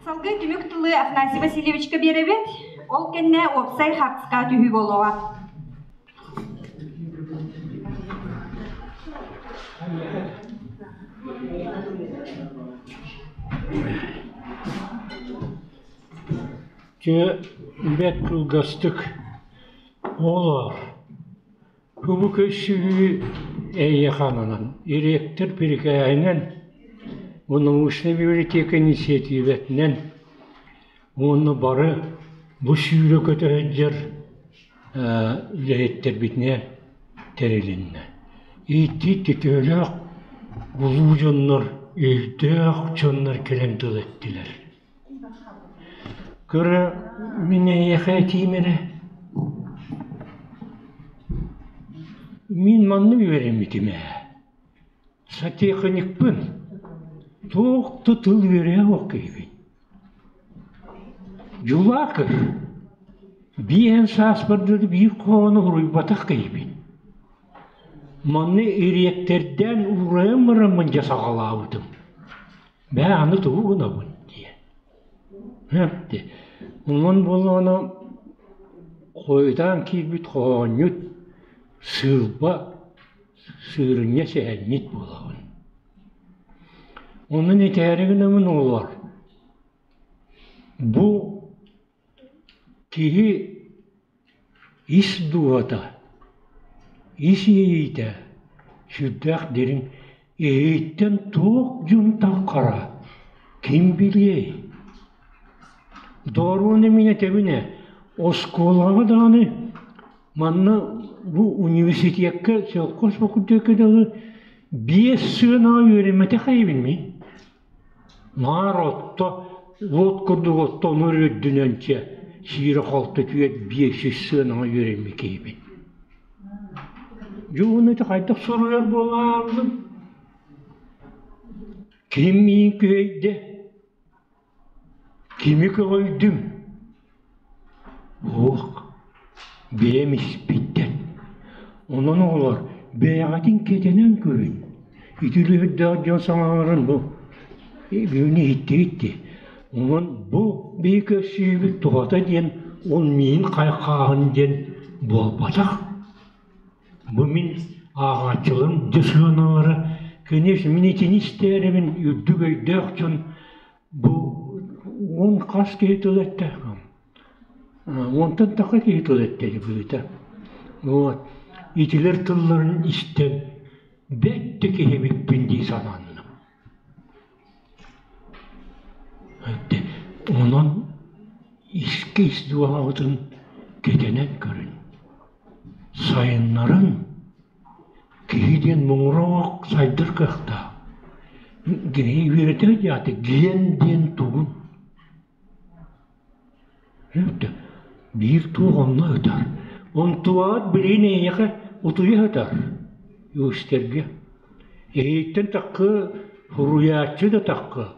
Салгыы түмүк тылы Афанасий Васильевичка биэрэбит. Ол кэннэ уопсай хаартыскаҕа түһүү буолуоҕа. Дьэ, бэрт кылгастык оҕолоор, бу көрсүһүү эйиэхэ ананан, ректор бирикээһинэн, научнай библиотека инициативатынан уонна бары бу сүүрэ-көтө сылдьар үлэһиттэрбитинэ тэрилиннэ. Ииттии төһөлөөх улуу дьоннор, өйдөөх дьоннор кэлэн тыл эттилэр. Көрө мин эйиэхэ этиим эрэ. Мин маннык үөрэммитим ээ. Сатыахынньыкпын. Туох да тыл үөрэҕэ суох киһибин. Дьулаакыр биэһэн сааспар дылы биир хоһоону суруйбатах киһибин. Манна ириэктэрдээн уурайан бараммын дьэ саҕалаабытым. Бээ, аны тугу гынабын диэн. Онон буоллаҕына хойутаан киирбит хоһоонньут сыылба сыырынньа сэһэнньит буолабын. Онон этээри гынабын оҕолор, бу киһи ис дууһата, ис иэйиитэ сүрдээх дириҥ иэйииттэн туох дьонтон хара ким билиэй? Доруону мин этэбин ээ, оскуолаҕа даҕаны манна бу университекка сельхоз факультекка дылы 5 сыанаҕа үөрэммэтэх эбиппин мин. Наар отто уот курдук оттонор үрдүнэн чэ сиирэ-халты түөрт 500 сыанаҕа үөрэммит киһибин. Дьэ уонна ити хайдах суруйар буолааллым? Ким миин күһэйдэ? Кими көҕүйдүм? Уох, бэйэм испиттэн. Онон оҕолор бэйэҕитин кэтэнэн көрүн. Ити үлүһүрдээх дьон саҥаларын бу бүгүн иһиттигит дии. Онон бу биһи көрсүһүүбүт туһата диэн ол миин хайхааһын диэн буолбатах. Бу мин ааҕааччыларым дьэ сыаналара, конечно, мин итини истээрибин үрдүк өйдөөх дьон бу уон хас киһи тыл эттэ уонтан тахса киһи тыл эттэ быһыыта. Вот итилэр тылларын истэн бэрт да киһи эбиппин дии санаанным. Онон искэ ис дууһаҕытын кэтэнэн көрүн, сайыннарыҥ, киһи диэн муҥура сайдар кыахтаах. Киһи үөрэтэ диэти гиэн диэн тугун Биир туох онно ытар. Онтуоҕар билигин эйиэхэ утуйа сытар үгүстэргэ. Эһииттэн тахха суруйааччы да тахха,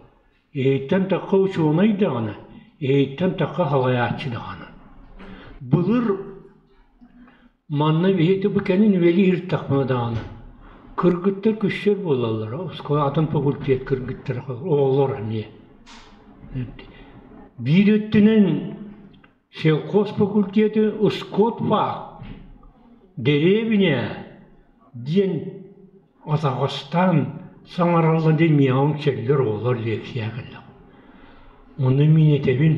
эһииттэн тахха учуонай даҕаны, эһииттэн тахха салайааччы даҕаны. Былыр Манна биһиги бу кэлин үлэлии сырыттахпына даҕаны, кыргыттар күссэр буолаллара, оскуола атын факультет кыргыттара оҕолор эмиэ. Биир өттүнэн сельхоз факультеты скотфак, дэриэбинэ диэн атаҕастаан саҥараллар диэн миэхэ үҥсэллэр оҕолор лекция кэллэх. Ону мин этэбин,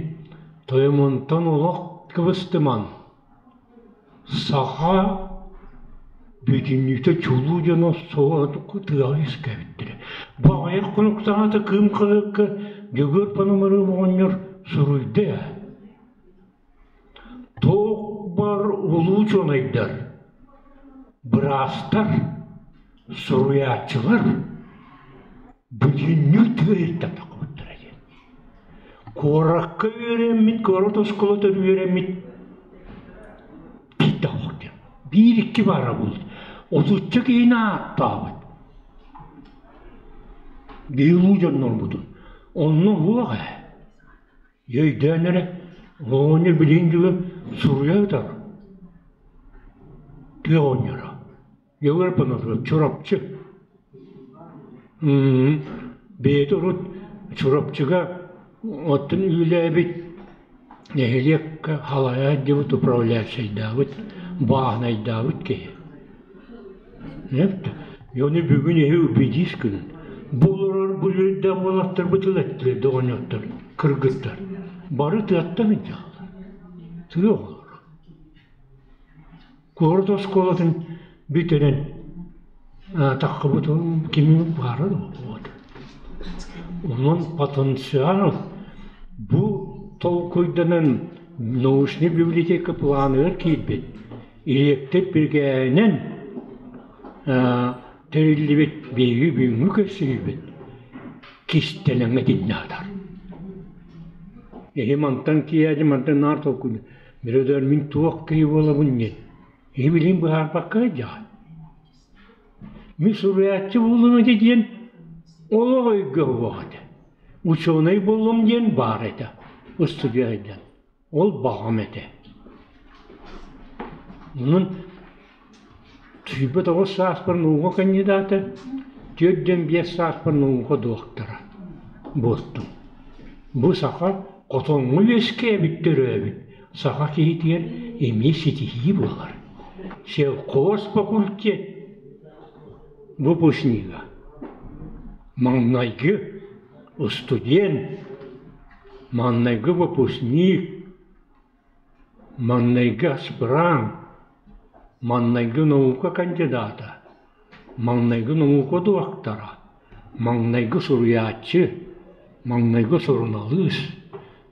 тойомонтон олох кыбыстымаҥ Саха бүтүннүүтэ чулуу дьоно тыаҕа үөскээбиттэрэ. Бу аҕыйах хонуктааҕыта Кыым хаһыакка Дьөгүөр Пономарев оҕонньор суруйда ээ. Туох бар улуу учуонайдар, быраастар, суруйааччылар бүтүннүү тыа иһиттэн таххыбыттара диэн. Куоракка үөрэммит, куорат оскуолатыгар үөрэммит биир да оһох диэн. Биир-икки баара буолуо. Отучча киһини ааттаабыт. Биһи улуу дьоннорбутун. Онно уһуох ээ. Өйдөөн эрэ, оҕонньор билигин дьылы суруйа ытар. Тыа оҕонньоро. Егор Панов Чурапчы. Бэйэтэ урут Чурапчыга Оттон үлэлээбит нэһилиэккэ халайаат диэбит управляющайдаабыт, бааһынайдаабыт киһи. Ону бүгүн эһи убедись гынын. Бу олорор бу үөрдээх уолаттарбыт тыл эттилэр доҕонньоттор, кыргыттар. Бары тыаттан ыдьааллар. Тыа оҕолоро. Куорат оскуолатын бүтэрэн таххыбыт кими баара вот. Онон потенциал бу толкуйданан научный библиотека планыгар киирбит. Илиэктэр биригээнэн тэриллибит биһиги бүгүҥҥү көрсүһүүбүт кистэлэҥэ итиннэ сытар. Эһи мантан киэһэ мантан наар толкуйда Бирөдөр мин туох киһи буолабын диэн эһи билигин быһаарбакка сылдьаҕын. Мин суруйааччы буоллум этэ диэн олох өйгө суох этэ. Учуонай буоллум диэн баар этэ устудьуон сылдьан. Ол баҕам этэ. Онон 29 сааспар наука кандидата, 45 сааспар наука доктора буолтум. Бу саха хотоҥҥо үөскээбит төрөөбүт саха киһитигэр эмиэ ситиһии буолар. Сельхоз факультет выпускнига, маҥнайгы студент, маҥнайгы выпускник, маҥнайгы аспирант, маҥнайгы наука кандидата, маҥнайгы наука доктора, маҥнайгы суруйааччы, маҥнайгы суруналыыс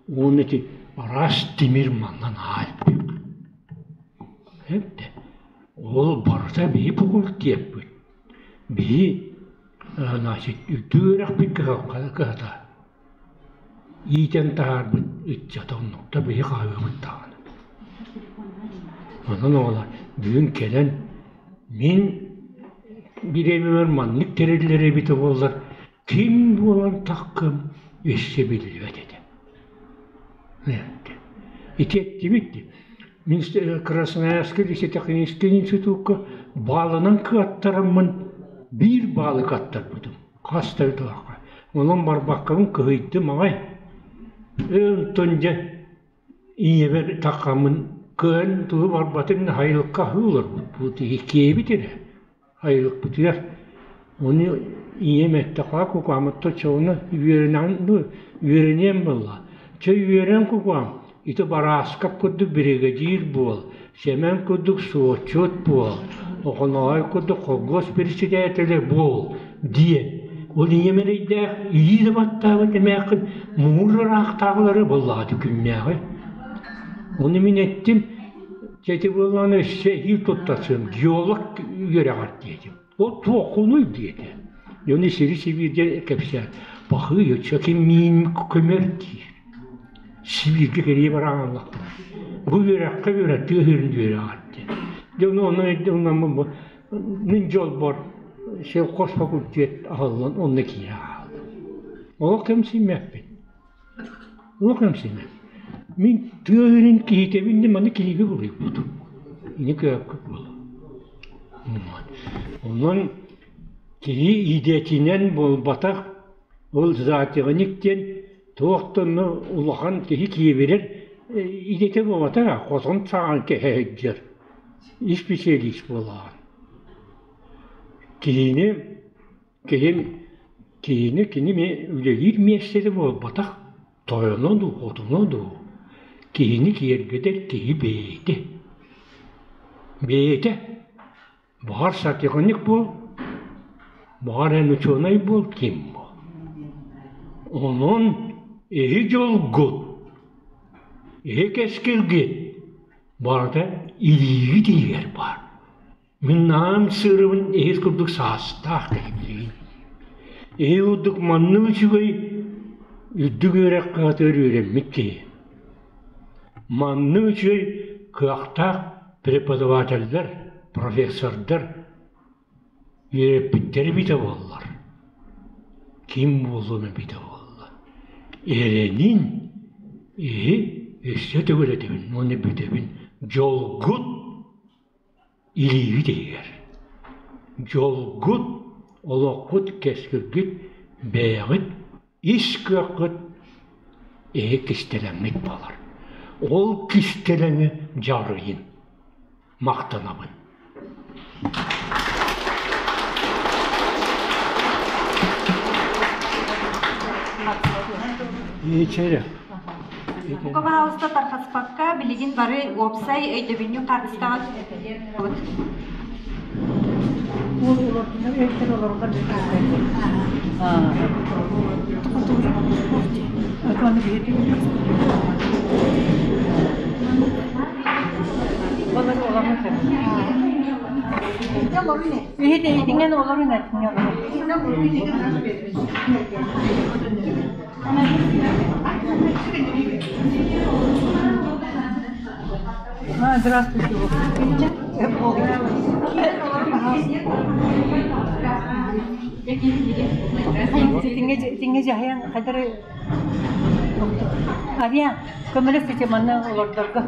уонна ити араас тимир манан аайбыт. Ол барыта биһи факультеппыт. Биһи значит үрдүк үөрэхпит кыһата иитэн таһаарбыт ыччата оннукта биһи хаһыабыт даҕаны. Онон оҕолор бүгүн кэлэн мин бириэмэбэр маннык тэриллэр эбитэ буоллар ким буолан таххым өссө биллибэт этэ. Ити эттибит дии. Мин Красноярскай лесотехническэй институкка баалынан кыаттараммын биир баалы кыаттарбытым. Хас да ыйдаахха. Онон барбаккабын кыһыйдым аҕай. Онтон дьэ ийэбэр таххаммын кыайан тугу барбатым да сайылыкка аһыы олорбут. Бу киэбит эрэ айылыкпытыгар. Ону ийэм эттэххэ кукаамытта оччоҕуна үөрэнэҕин дуо? Үөрэниэм буолла. Чэ үөрэн кукаам, ити Барааскап курдук биригэдьиир буол, Сэмэн курдук суотчут буол, Охоноһой курдук холкуос председателэ буол диэн. Ол ийэм эрэйдээх илии да баттаабыт эмээххин муҥур ыраахтааҕылары буоллаҕа күннээҕи. Ону мин эттим, Дьэ ити буоллаҕына өссө эһиил туттарсыам, геолог үөрэҕэр диэтим. Ол туоххунуй диэтэ. Дьону сири-сибииргэ кэпсээн, Пахыы, өссө ким миин көмөр диир. Сибииргэ кэрийэ бараҥаллахпына. Бу үөрэххэ үөрэ, тыа сирин үөрэҕэр диэн. Дьэ ону онно бу мин дьолбор сельхоз факультет аһыллан онно киирэ хааллым. Олох кэмсиммэппин. Олох кэмсиммэппин. Мин тыа сирин киһитэбин да маны киһигэ буруйбутум. Ини көөккө буолуо. Онон киһи идэтинэн буолбатах, ол зоотехник диэн туох да онно улахан киһи киэбирэр идэтэ буолбатах, хотон саҕан кэһэ сылдьар исписэлиис буолаҕын. Киһини киһи киһини кини үлэлиир миэстэтэ буолбатах, тойоно дуу, хотуна дуу, киһини киэргэтэр киһи бэйэтэ. Бэйэтэ Баҕар сатыахынньык буол, баҕар эн учуонай буол, ким буол. Онон эһи дьолгут, эһи кэскилгит барыта илиигит иһигэр баар. Мин наһаа сыырыбын эһи курдук саастаах киһи билигин. Эһи курдук маннык үчүгэй үрдүк үөрэх кыһатыгар үөрэммит киһи. Маннык үчүгэй кыахтаах преподавателлэр, профессордар үөрэппиттэрэ эбитэ буоллар, ким буолуом эбитэ буолла. Эрэнин иһи өссө төгүл этэбин уонна бүтэбин дьолгут илиигит иһигэр. Дьолгут, олоххут, кэскилгит бэйэҕит ис кыаххыт. Эһи кистэлэҥҥит буолар. Ол кистэлэҥи дьарыйын. Махтанабын. Вечеря. Бука баһаалыста тархаспакка, билигин бары уопсай өйдөбүнньүк хаартыскаҕа Здравствуйте. Тиҥэ дьаһайан хадары Авиа көмөлөс ити манна олордорго.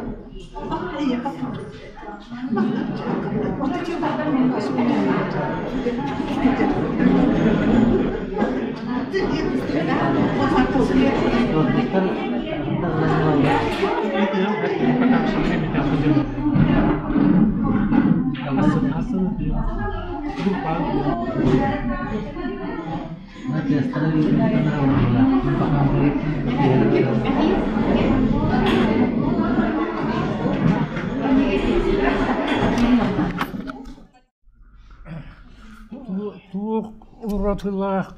Туох уратылаах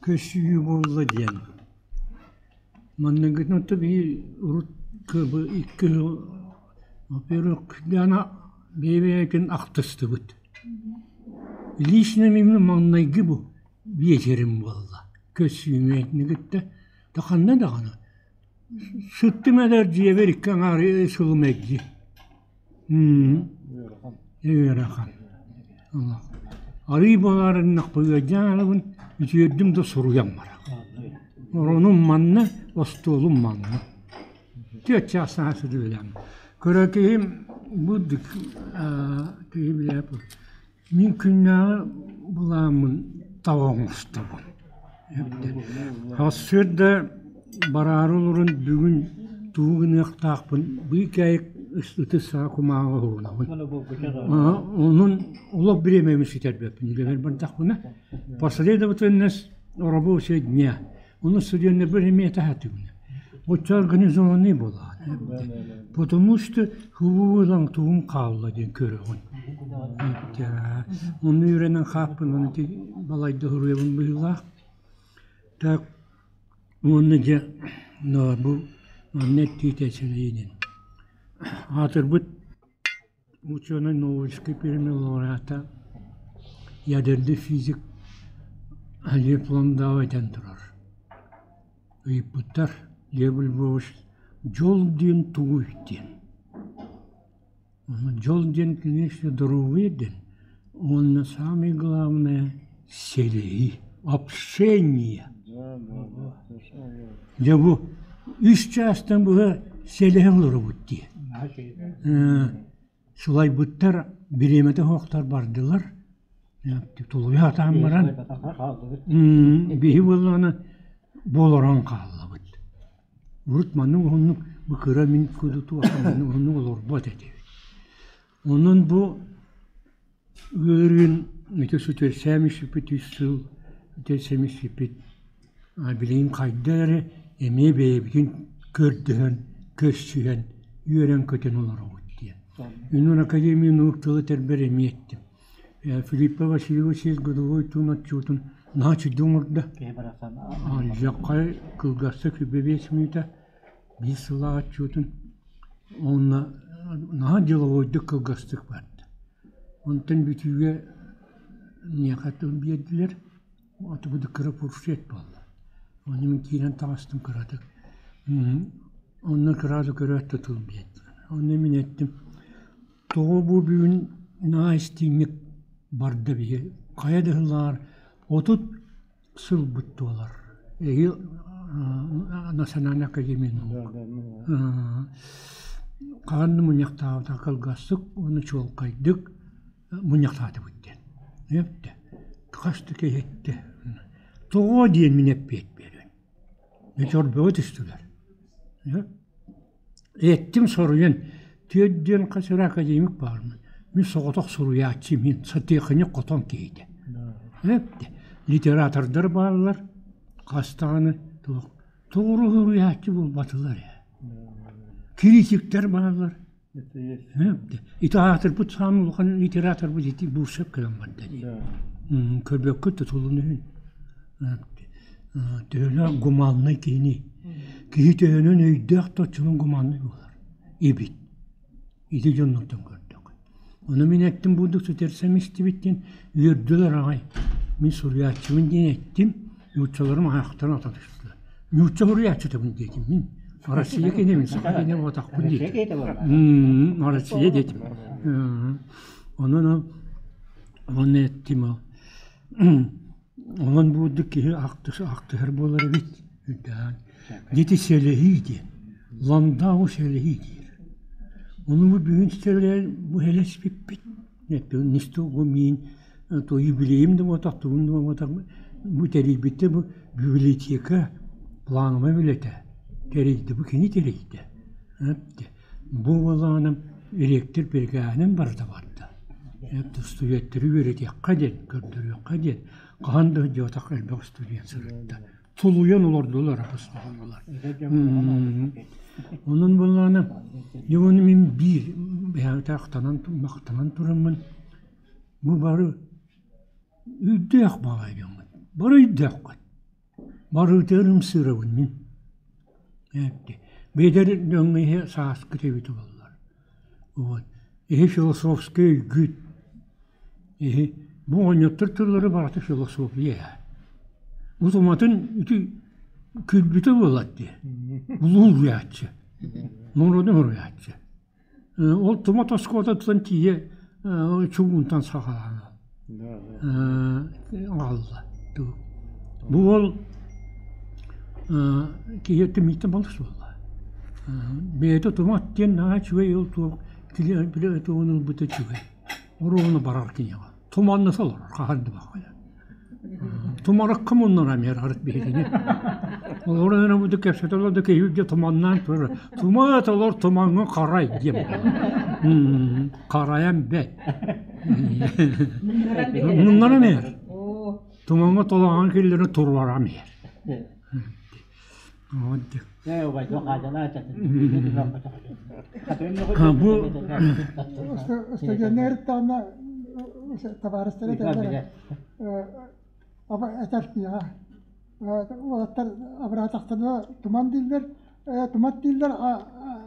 көссүү буолла диэн. Манныгытын биир урут икки во-первых, бэйэ-бэйэтин ахтыстыбыт. Лично мин маҥнайгы бу биэчэрим буолла. Көссүүмү кытта да ханна даҕаны сыттым эрэр дьиэбэр икки аҥаар сылым эрдии. Ыарахан. Арыый баҕарыннахпа ыалдьан аҕалабын, үтүөрдүм да суруйан барар. Оронум манна, остуолум манна. Түөрт чаас саҥа сыдыбылаам. Көрө киһим бу киһи билээп мин күннээҕи былааммын таба оҥостобун. Сарсыарда бараары олорон бүгүн тугу гыныахтаахпын быыкаайык ытыс саҕа кумааҕы уһугунабын. Онон олох бириэмэбин сүтэрбэппин үлэбэр бардахпына последовательность рабочего дня Ону студеннарбар эмиэ этэ Оччо организованный буолаҕын. Потому что хубуулаҥ тугум хаалла диэн көрөҕүн. Онно үөрэнэн хааппын, ону ити балайда суруйабын быһыылаах. Так уонна дьэ бу манна эттиитэ сэлиинин. Аатырбыт Ученый Новольский премия лауреата, ядерный физик Лев Ландау этэн турар: «Ыйыппыттар, Лев Львович, дьол диэн тугуй?» диэн. Дьол диэн конечно доруобуйа диэн уонна самое главное сэлэһии, общение. Дьэ бу үс чаастан быһа сэлэһэ олоробут дии. Сылайбыттар, бириэмэтэ суохтар бардылар. Тулуйа сатаан баран биһи буоллаҕына буолорон хааллыбыт. Урут маннык уһуннук бу кыра мин кудуту уһуннук олорбот этибит. Онон бу ыарыын ити сүтэрсээмисиппит үс сыл үтэрсэмисиппит билигин хайда эрэ эмиэ бэйэбитин көрдөһөн, көрсүһэн, үөрэн-көтөн олоробут диэн. Үнүр Академия наук тылы тэрбэр эмиэ эттим. Филиппа Васильевич годовой туун отчуотун наһаа үчүгэй оҥордо. Дьаххай кылгастык 25 мүнүүтэ биир сыллаах отчуотун уонна наһаа деловойдук кылгастык барда. Онтон бүтүүгэ миэхэ тыл биэрдилэр, отубут кыра фуршет буолла. Ону мин киирэн таҕыстым кыратык. Онно сразу көрөөт да тыл биэрдилэр. Онно мин эттим, тоҕо бу бүгүн наһаа истиҥник барда биһи хайа да сыллааҕар 30 сылбыт туолар. Эһиил Национальная академия наук. Хаһан да мунньахтаабыта кылгастык уонна чуолкайдык мунньахтаатыбыт диэн. Эптэ. Хас да киһи эттэ. Тоҕо диэн мин эппиэт биэрэн. Дьорбөҕө түстүлэр. Эттим соруйан, түөрт диэн хас эрэ академик баармын. Мин соҕотох суруйааччы мин сатыахынньык хотон киһитэ. Литератордар бааллар, хас даҕаны туох тоҕо суруйааччы буолбатылар ээ. Критиктэр бааллар. Ити аатырбыт саамай улахан литераторбыт ити Бурсев кэлэн барда дии. Көрбөккө тутулун үһүн. Төһөлөөх гуманнай киһини. Киһи төһөнөн өйдөөх да оччонон гуманнай буолар. Эбит. Ити дьоннортон көрдөх. Ону мин эттим бурдук сүтэрсэм истибиттин үөрдүлэр аҕай. Мин суруйааччыбын диэн эттим, нууччаларым аһаахтарын ата түстүлэр. Нуучча суруйааччытабын диэтим мин. Россия кинибин, саха кини буотахпын диэтим. Россия диэтим. Онон онно эттим ол. Онон буурдук киһи ахтыһар буолар эбит. Үрдээн. Дети сэлэһии диэн. Ландау сэлэһии диир. Ону бу бүгүн сэлэһэн бу сэлэспиппит. Нистугу миин то юбилейым да буотах, тугум да буотах бу тэрийбиттэ бу библиотека плановай үлэтэ тэрийдэ бу кини тэрийдэ. Бу буоллаҕына ректор бирикээһинэн барыта барда. Студенттары үөрэтиэххэ диэн, көрдөрүөххэ диэн хаһан да сылдьыбатах элбэх студент сырытта. Тулуйан олордулар апостоллар. Онон буоллаҕына, дьэ уонна мин биир бэйэбитэ ахтанан, махтанан тураммын бу бары өйдөөх баҕайы дьоҥҥут, бары өйдөөххүт. Барытыгар ымсыырабын мин. Бэйдэр дьоҥҥо иһэ сааскыт эбитэ буоллар. Вот. Иһи философскай өйгүт. Иһи бу оҕонньоттор тыллара барыта философия ээ. Утуматын ити күлбүтэ буолар дии. Улуу уруйааччы. Норуотун уруйааччы. Ол тумат оскуолатыттан тиийэ чугуунтан саҕалаан аҕалла. Бу уол киһи тимииттэн балыс буолла. Бэйэтэ тумат диэн наһаа үчүгэй ол туох били тугун ылбыта үчүгэй. Оруобуна барар киниэхэ. Туманнаса олорор хаһан да баҕайы. Тумарыкка муннара эмиэ арыт биһигини. Олорон эрэ бу кэпсэтэ олордо киһи дьэ туманнаан турар. Тумат олор тумаҥҥа харай диэн. Харайан бэт. Муннаран иһэр. Тумаҥҥа толоҕон киллэрэ туруорам иһэр. Бу Студеннар ырыттаҕына табаарыстара этэллэр этэр киһиэхэ уолаттар абыраатахтарына туман дииллэр тумат дииллэр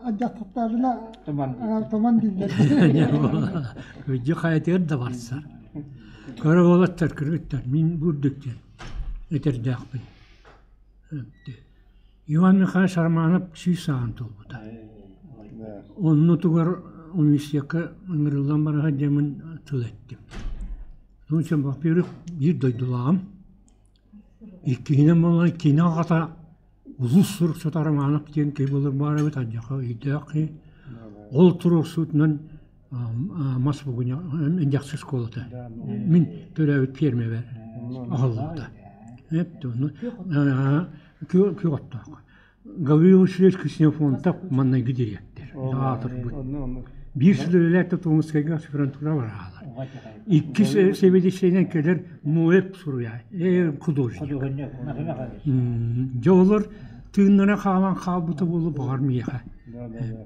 алдьаттахтарына туман дииллэр Дьэ хайатыгар да барсар. Кыра уолаттар кыргыттар мин бу үрдүк диэн этэрдээхпин. Иван Михайлович Романов сүүс сааһын туолбута. Оннутугар университекка ыҥырыллан бара сылдьаммын тыл эттим. Онон во-первых, биир дойдулааҕым. Иккиһинэн буоллар кини аҕата улуус суруксута Романов диэн киһи былыр баар эбит, алдьархай өйдөөх киһи. Ол туруорсуутунан мас бугуня Индиахсы школата. Мин төрөөбүт фермэбэр аһыллыбыта. Күөх оттоох. Гаврил Васильевич Ксенофонтов маннайгы дириэктэр. Аатырбыт. Биир сыл үлэлээт Томскайга аспирантура бараалар. Иккис сэбиэдиссэйинэн кэлэр Ноэп суруйа, художник. Дьэ олор тыыннара хаалан хаалбыта буолуо баҕар миэхэ.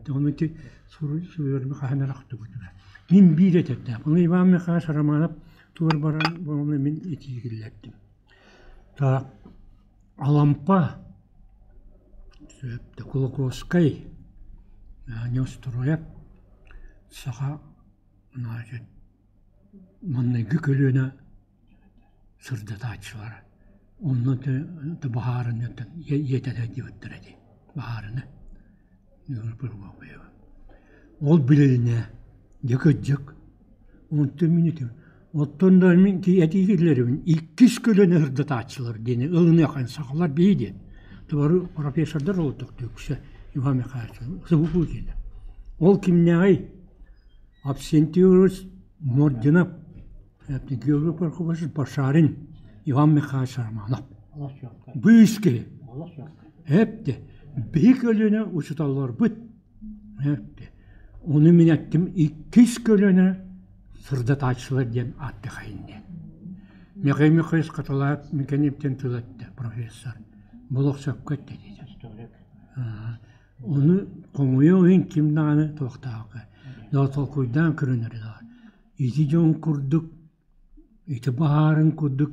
Ону ити суруйарбы хаһан эрэ ахтыбытым. Мин биир этэрдээх. Ону Иван Михайлович Романов туор баран буолан мин этии киллэрдим. Так, Алампа, Кулаковскай, Неустроев саха значит, манныгы көлүөнэ сырдатааччылара. Онно баһаарыны иэтэлэ диэбиттэрэ дии, баһаарыны. Ол билинэ, дьэ кырдьык, онтон мин этим, оттон да мин этии киллэрэбин, иккис көлөнө сырдатааччылар диэни ылыныаххын сахалар бии диэн. Тубары профессордар олордох үксэ Иван Михайлович СГПУ диэнэ. Ол кимнээҕий? Авксентий Егорович Мординов, Георгий Прокопьевич Башарин, Иван Михайлович Романов. Быыс киһи. Эпти биһи көлүөнэ учууталларбыт эпти ону мин эттим иккис көлүөнэ сырдатааччылар диэн ааттыахайын диэн. Михаил Михайлович Хатылаев Микенептен тыл эттэ профессор. Болох сөпкө эттэ диэтэ. Ону хомуйуо иһин ким даҕаны туохтаахха. Толкуйдаан көрүнэр Ити дьон курдук Ити баһаарын курдук,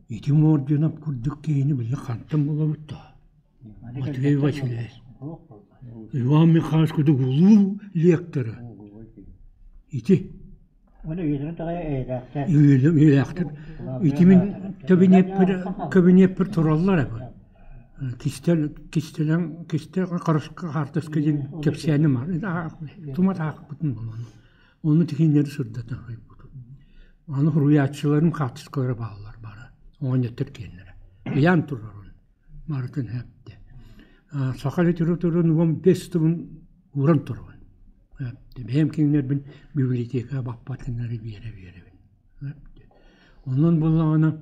ити Мординов курдук киһини билигин хантан булабыт даа? Матвей Васильевич. Иван Михайлович курдук улуу лектора. Ити. Үйэлээхтэр. Ити мин кабинеппэр тураллар эбит. Кистэл кистэлэҥ кистэл хаартыска диэн кэпсээним бар. Тумат аахпытым буолуо. Ону тикиннэри сырдатан суруйбутум. Аны суруйааччыларым хаартыскалара бааллар бары, оҕонньоттор киэннэрэ. Ыйаан турар ону. Барытын эптэ. Саха литературатын 15 тылын ууран турабын. Бэйэм кинилэрбин библиотека баппатыннары биэрэ-биэрэбин. Онон буоллаҕына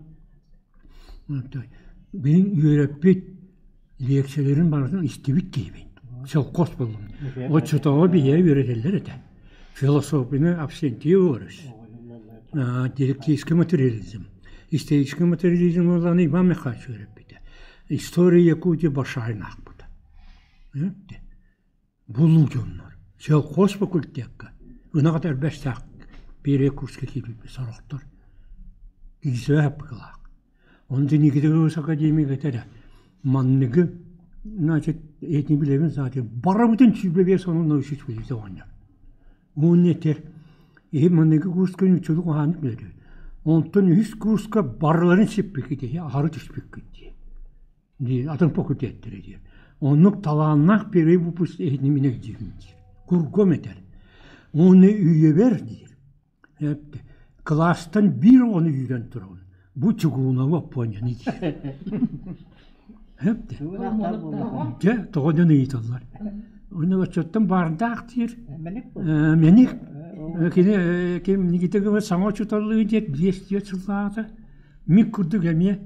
мин үөрэппит лиэксэлэрин барытын истибит киһибин. Селкос буоллум. Оччотооҕу биһиэхэ үөрэтэллэр этэ. Философияны Авсентий Егорович, диалектический материализм. Исторический материализм буоллаҕына Иван Михайлович үөрэппитэ. История Якутии Башарин аахпыта. Булуу дьоннор Селхоз факультекка ынах этэрбэстээх первый курска киирбиппит сорохтор киирсибэт быһыылаах. Онтон Никита Иванович академик этэрэ манныгы значит этини билэбин саатыыр барыбытын 25 онон үчүс билитэ оҕонньор. Уонна этэр иһи манныгы курска нууччалыы куһааннык билэр Онтон үһүс курска барыларын сиппиккит иһи аһары түспүккүт дии. Дии атын факультеттэрэ диир. Оннук талааннаах первый выпуск иһитини мин өйдүүбүн диир. Кургом этэр. Уонна үйэбэр диир. Кылаастан биир оҕону үүрэн турабын. Бу Чугунова Оппуонньаны диир. Дьэ, тоҕо дьон ыйыталлар. Уонна оччоттон баардаах диир. Мэник. Кини ким Никита Гаврилович саҥа учууталлыы диэт 5-4 сыллааҕыта Мин курдук эмиэ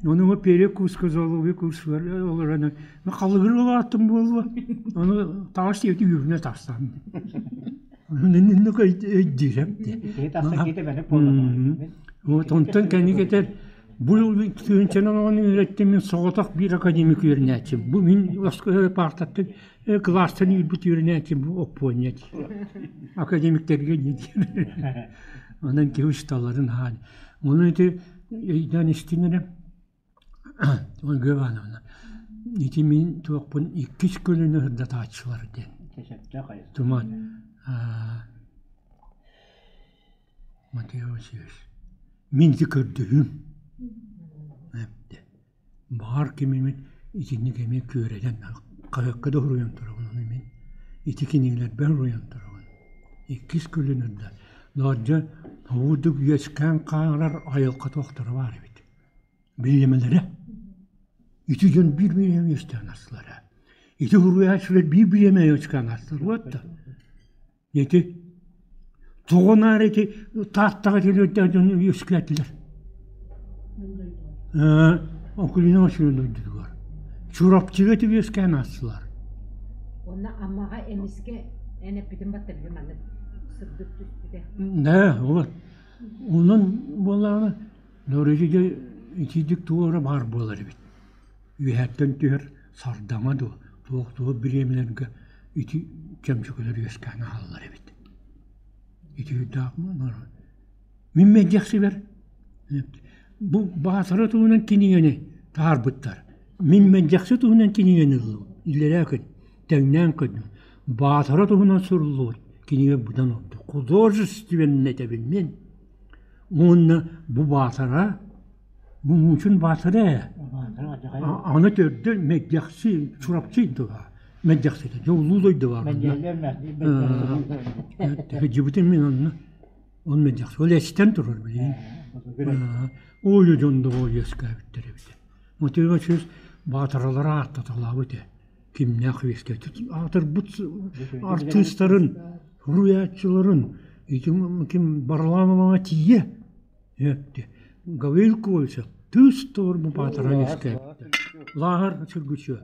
ону перекуска зоология курсугар олорон халыгыр улааттым буолуо ону таҕас диэбити үүрүнэ тахсан инник өйдүүрэм вот онтон кэнникетер бу тыынчанан оҕону үөрэттим мин соҕотох биир академик үөрэнээччим бу мин паартаттан кылаастан үүрбүт үөрэнээччим бу оппуонньа академиктэргэ диир онон киһи учууталларын аһаан Ону ити өйдөөн истин эрэ Ольга Ивановна ити мин туохпун иккис көлүөнэ сырдатааччылар диэн Туман Матвей Васильевич мин ити көрдөһүүм Баҕар ким эмит итинник эмиэ күөрэтэн хаһыакка да суруйан турабын ону мин ити кинигэлэрбэр суруйан турабын. Иккис көлүөнэ Доодьо уурдук үөскээн хаалар айылҕа туохтара баар эбит. Бириэмэлэрэ. Ити дьон биир бириэмэ үөскээн аастылара. Ити суруйааччылар биир бириэмэ үөскээн аастылар уотта. Ити тоҕо наар ити Тааттаҕа тилиэрдээх дьону үөскээтилэр. Ээ, Акулина Васильевна дойдутугар. Чурапчыга ити үөскээн аастылар. Уонна Аммаҕа эмискэ эн эппитин батта били маннык сырдык түспүтэ. Да, вот. Онон буоллаҕына, Дорожига итиидик туора баар буолар эбит. Үөһэттэн түһэр сардаҥа дуо, туох-туох бириэмэлэргэ ити чөмчөкөлөр үөскээн аһаллар эбит. Ити үрдээх Мин мэлдьэхсибэр бу Баатара туһунан кинигэни таһаарбыттар. Мин мэлдьэхси туһунан кинигэни ыллым, иллэрээ күн тэҥнээн көрдүм. Баатара туһунан суруллубут кинигэ быдан ордук. Художественнай этэбин мин. Уонна бу Баатара Бу Муучун Баатара ээ. Аны төрдө Мэгдьэхси, Чурапчы дойдуга. Мэгдьэхситэ. Дьэ улуу дойду баар. Дьыбытым мин онно. Он Мэгдьэхси. Ол эстэн турар билигин. Ол дьон да үөскээбиттэр эбит. Мотива чүс Баатаралара ааттаталаабыт ээ. Кимнээх үөскээбит. Аатырбыт артыыстарын, суруйааччыларын, ити ким Варламоваҕа тиийэ Гаврил Колесов тыыс туорбу баатаран искээбиттэр. Лааһар Сүргүчүө.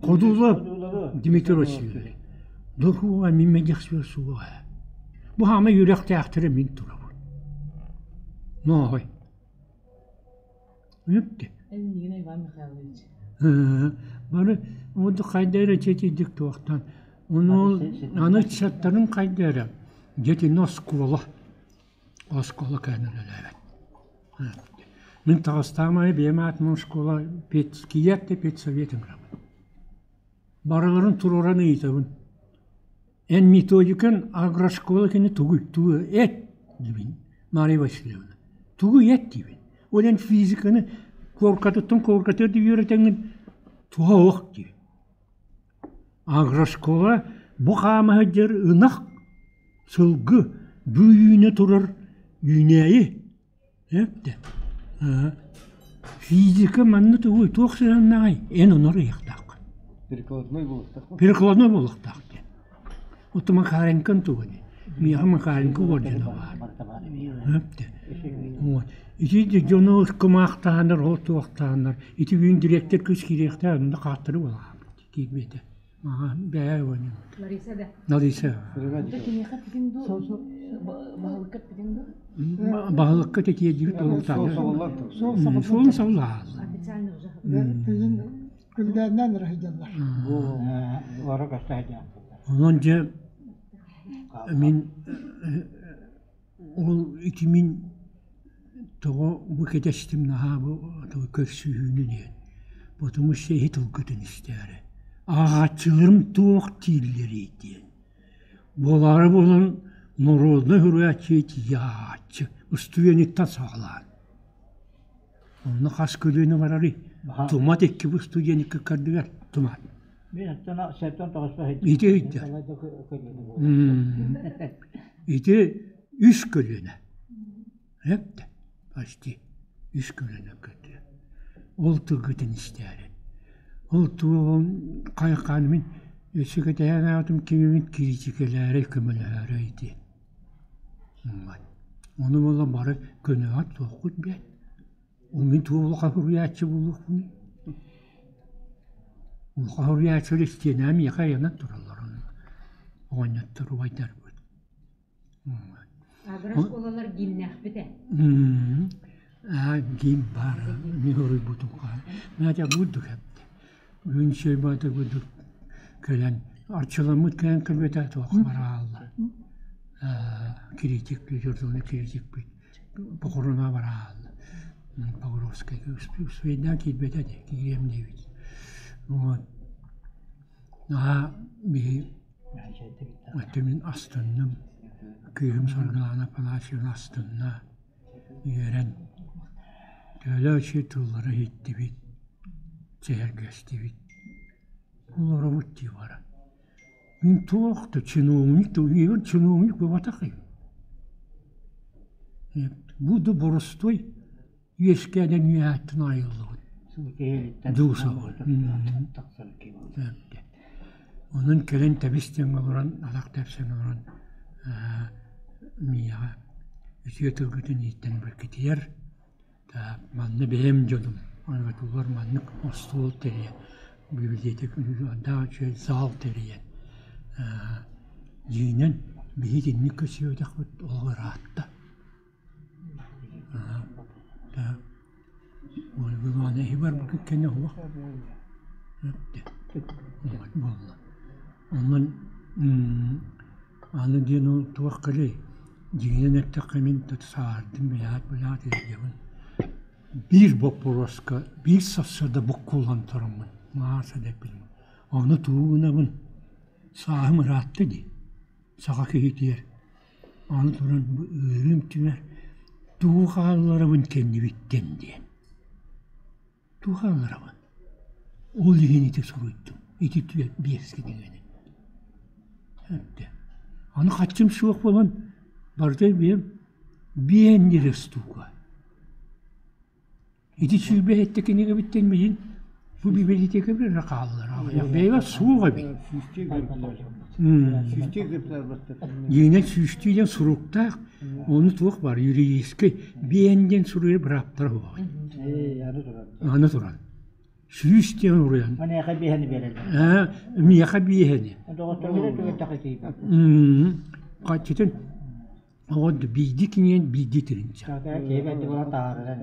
Ходулов Дмитрий Васильевич. Дохуга мин медяхсүө суоҕа. Бу хаама үөрэхтээхтэрэ мин турабын. Ноохой. Үпте. Эннигин Иван Михайлович. Бары оду хайда эрэ чэтийдик туохтан. Ону аны ыччаттарын хайда эрэ дьэтини оскуола оскуола кээнэ үлэлээбэт. Мин таҕыстаам аайы бэйэм аатынан школа педският да педсовет ыҥырабын. Барыларын туруоран ыйытабын. Эн методикан агрошкола кини тугуй? Тугу эт диибин Мария Васильевна. Тугу эт диибин. Ол эн физиканы куоркатыттан куоркатыгар да үөрэтэҥҥин туһа ох диибин. Агрошкола бу хаама сылдьар ынах, сылгы бу үүнэ турар үүнээйи эптэ Физика манна тугуй туох сыһыаннааҕый эн онор ыйыахтааххын. Перекладной буолуохтаах. Перекладной буолуохтаах диэн. Оттон Макаренкон тугуй? Миэхэ Макаренко ордена баар. Эптэ. Вот. Ити дьону кымаахтааннар, ол туохтааннар, ити бүгүн дириэктэр кыыс киириэхтээх, онно хааттары буолаабыт киирбитэ. Аха, бэйэ уонна. Лариса да. Лариса. Киниэхэ эппитиҥ дуу? Баһылыкка эппитиҥ дуу? Баһылыкка тэтиэдибит олуктаан. Суол сабыллааллар. Официально уже. Тыйын күлгээннээн эрэ сылдьаллар. Онон дьэ мин Ол ити мин тоҕо бу кэтэстим наһаа бу көрсүһүүнү диэн, потому что иһит тылгытын истээри, ааҕааччыларым туох дииллэрий диэн. Буолаары буолан народнай суруйааччы тиийээччи устудьуониттан саҕалаан. Онно хас көлүөнэ барарый? Тумат икки устудьуоникка кардыгар тумат. Ити ыйда. Ити үс көлүөнэ. Эптэ, почти үс көлүөнэ көрдү. Ол тылгытын истээри. Ол туоҕун хайхаан мин өссө кэтэһэн аатым кимимин кириитикэлээрэй көмөлөһөөрөй диэн. Ону буолла бары көнөҕө туоххут бэт. Ол мин туох улахан суруйааччы буолуохпунуй? Улахан суруйааччылар истиэнэҕэ миэхэ ыйанан тураллар онно. Оҕонньоттор убайдарбыт. Агро школалар гимнээхпит ээ. Аа гимн баар мин суруйбутум хаһан. Надя бурдук эптэ. Бүгүн Шейбата курдук кэлэн арчыламмыт кэлэн кэлбэтэ туох бараалла. Критик литературный критикпит похоруна бараалла. Покровскайга успейдаан киирбэтэ де киириэм диэбит. Вот. Наһаа биһи өттүмүн астынным. Кыыһым Саргылаана Паласьевна астынна. Үөрэн төһөлөөх тыллары иһиттибит, сэһэргэстибит. Олоробут дии баран. Мин туох да чиновник да үйэбэр чиновник буолбатах эбит. Бу да боростуой үөскээнэн үөһээттэн айыллыбыт дуусабын. Онон кэлэн тэбис диэн олорон, атах тэпсэн олорон миэхэ үтүө тылгытын ииттэн бэркитийэр. Манна бэйэм дьонум ойотулар маннык остуол тэрийэн, библиотека үчүгэй зал тэрийэн дьиҥинэн биһиги итинник көрсүбэтэхпит олох ыраатта. Онон аны диэн ол туох кэлиэй, дьиҥинэн эттэххэ мин саардым билээт-билээт илдьэбин. Биир боппуруоска биир сарсыарда буккуллан тураммын маас эдэппин. Ону тугу гынабын, сааһым ыраатта дии, саха киһитигэр. Аны туран бу ыарыым түмэр тугу хаалларабын кэннибиттэн диэн. Тугу хаалларабын? Ол иһин ити суруйдум. Ити түөрт биэс кинигэни. Эттэ. Аны хаччым суох буолан барыта биэм биэн дире штука. Ити сүүрбэһиттэ кинигэбиттэн билин бу библиотека эрэ хааллар. Бэйэбэр суох эбит. Дьиҥинэн сүүстүү диэн суруктаах, ону туох баар юридическай биэн диэн суруйар бырааптара суох. Аны туран. Сүүс диэн уруйан. Маныаха биэһэни биэрэллэр. Ээ, миэхэ биэһэни. Доҕотторгута түгэттэхэ тиийбэт. Хаччытын оҕо биирдии киниэн биирдии тиринчэ. Киһи бэрди буолан таһаараран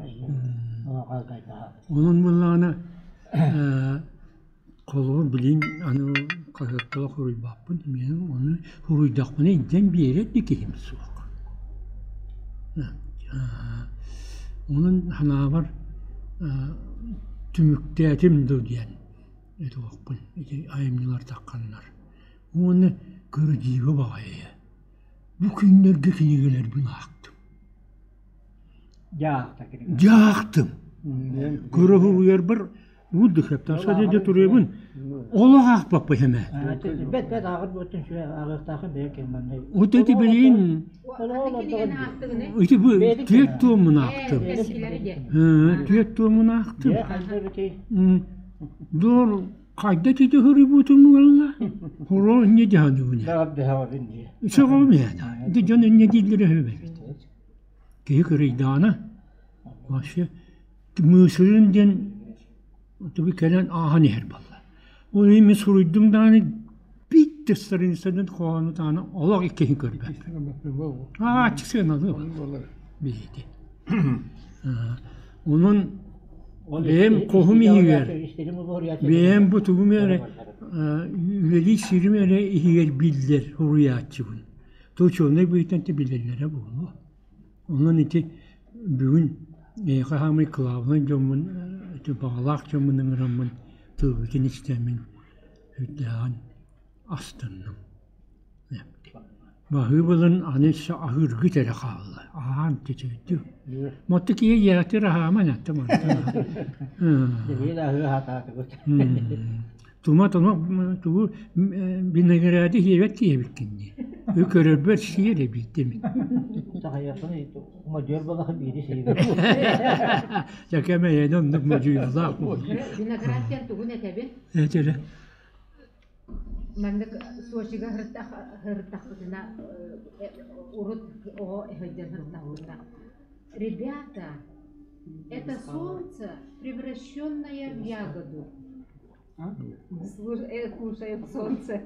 Онон буоллаҕына холобур билигин аны хаһыакка суруйбаппын мин ону суруйдахпына илдьэн биэрэр да киһим суох. Онон санаабар түмүктээтим дуу диэн этиэхпин ити айымньылар тахханнар. Уонна кырдьыга баҕайы бу күннэргэ кинигэлэрбин аахтым. Дьаахтым. Көрө суруйарбар Уу дыхаптан дьэ туруйабын. Олох аахпаппын эмэ. Бэт бэт ааҕар буоттун сүрэ ааҕыахтаахын бэйэ кэмманнай. Вот эти билигин ити бу түөрт туомун аахтым. Түөрт туомун аахтым. Дор хайда тити хөрүбүтүм уолла. Хоро инне дьаһаныбын. Сөҕөм яна. Ити дьон инне дииллэрэ хөбөбүт. Киһи кырыйдаана вообще Мыысырын диэн тугу кэлэн ааһан иһэр буолла. Ол иһин мин суруйдум даҕаны биир страницанан хоһоону даҕаны олох иккиһин көрбөппүн. Ааччы сыаналыы биһиги. Онон бэйэм хоһум иһигэр бэйэм бу тугум эрэ үлэлии сирим эрэ иһигэр биллэр суруйааччыбын. То учуонай быһыытынан билэллэрэ буолуо. Онон ити бүгүн эйиэхэ саамай кылаабынай дьоммун, ити баҕалаах дьоммун ыҥыраммын тылбытын истэммин сүрдээҕин астынным. Баһыыбаларын аны өссө аһыыргыт эрэ хаалла, аһаан чэчирдим. Мотто киһи ийэҕитигэр аһааман этэ мантан. Аһыы аһаатаатыбыт. Тума тума тугу бинэгирээди сиэбэт киһибиккин дии. Көрөрбөр сиэр эбит дэмин. Модьуор балаха биири сиэбит. Дьэкэм эйэни оннук модьуйуулаах Виноград диэн тугун этэбин? Этэрэ. Маннык Сочига сырыттахпытына урут оҕо сылдьан сырыттахпытына Ребята, это солнце, превращенное в ягоду. Кушаем солнце.